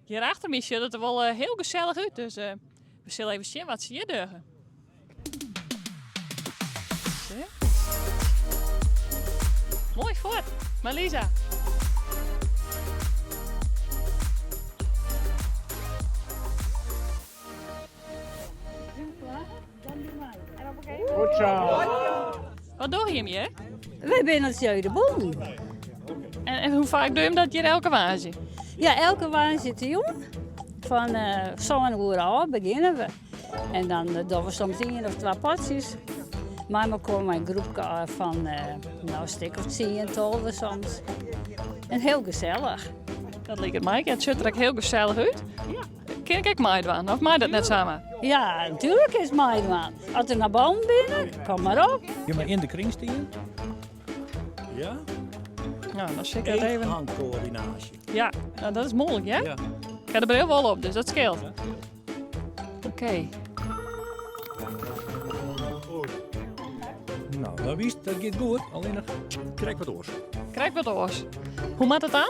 Hjir achter my sjocht it der wol hiel gesellich út, dus we sille even sjen wat se hjir dogge. Moai fuort, Marlisa. Goed zo. Wat dogge jim hjir? Wy binne it Jeu de Boel. En hoe faak dogge jim dat hjir elke woansdei? Ja, elke woansdeitejûn. Fan sân oere ôf begjinne we. En dan dogge we soms ien of twa potsjes. Mei mekoar mei in groepke fan no, in stik of tsien, 12 soms. En hiel gesellich. Dat liket my. It sjocht der ek hiel gesellich út. Ja. Kin ik ek meidwaan of mei dat net samar? Ja, natuerlik is meidwaan. As der noch ballen binne, kom mar op. Je mar yn de kring stean. Ja. Nou, dan sil ik dat even. Handkoördinaasje. Ja, nou, dat is moeilijk, hè? Ja. Ik ha de bril wol op, dus dat skeelt. Oké. Nou, dat wist, dat giet goed. Allinnich krekt wat oars. Krekt wat oars. Hoe moat it dan?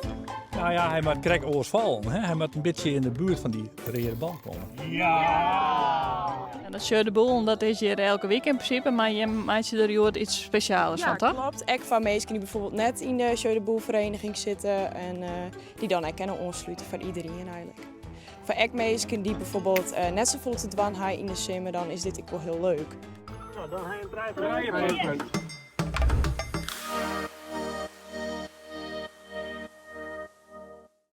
Nou ja, hy moat krekt oars fallen. Hè? Hy moat in bytsje yn de buert fan dy reade bal komme. Ja! En dat Jeu de Boel, dat is hjir elke wike yn prinsipe, mar jim meitsje der hjoed iets spesjaals fan, toch? Ja, klopt. Ek foar minsken dy't bijvoorbeeld net yn de Jeu de Boel-vereniging sitte en dy't dan ek kinne oanslute foar iderien eigenlik. Foar ek minsken dy't bijvoorbeeld net safolle te dwaan ha yn de simmer, dan is dit ek wol hiel leuk. Nou, dan ha je in trije punten.